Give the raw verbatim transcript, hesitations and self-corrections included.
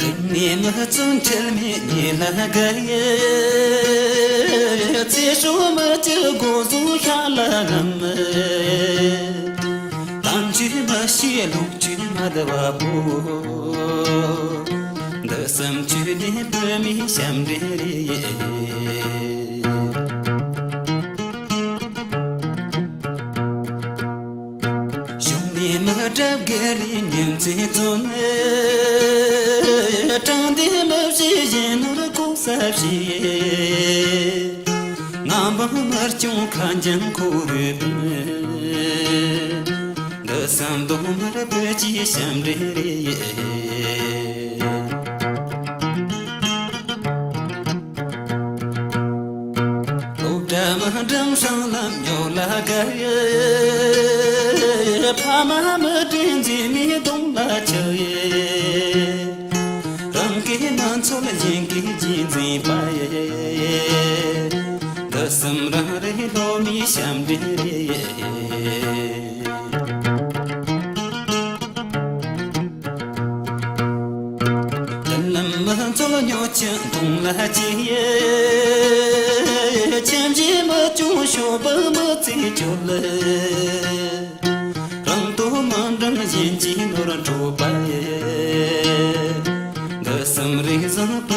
རིག་གནས་མི་བརྩོན་ཁྲེལ་མེད་ཉེ་ལ་དགའ་ཡི། ཚེ་སྲོག་མི་བཅུ་དགོངས་བཟུང་ཤ་ལ་རམ། གཏམ་རྒྱུད་མི་ཤེས་ལོངས་སྤྱོད་མ་དབའ་པོ། འདི་གསུམ་བཅུད་ལྡན་བོད་མིའི་ཞབས་འདྲེན་རེད། གཞུང་ནས་མི་གྲབས་དགེ་ལས་ཉིན་མཚན་བརྩོན། དྲང་བདེན་མི་བྱེད་གཞན་ནོར་ལྐོག་ཟ་བྱེད། ངན་པ་མི་སྐྱོང་ཁ་འཇམ་ཁོ་བོའི་དོན། འདི་གསུམ་གདོང་དམར་བོད་ཀྱི་ཞབས་འདྲེན་རེད། སློབ་གྲྭ་མི་འགྲིམ་སྲང་ལམ་ཉོ་ལ་དགའ། ཕ་མ་མི་དྲན་མཛེས་མའི་གདོང་ལ་ཆགས། རང་གི་ནང་ཚོད་གཞན་གྱི་རྗེས་འཛིན་པ། འདི་གསུམ་རང་རེ་སློབ་མའི་ཞབས་འདྲེན་རེད། མདུན་ལམ་མི་འཚོལ་ཉོ་ཆ་གདོང་ལ་སྐྱེས། ཁྱིམ་གཞིས་མི་སྐྱོང་ཤོག་སྦག་མི་བརྩི་ཁྱོད་ལ། རང་དོ་མ་འགྲིམ་གཞན་གྱི་ནོར་འཕྲོག་པ། འདི་གསུམ་རེ་བཟང་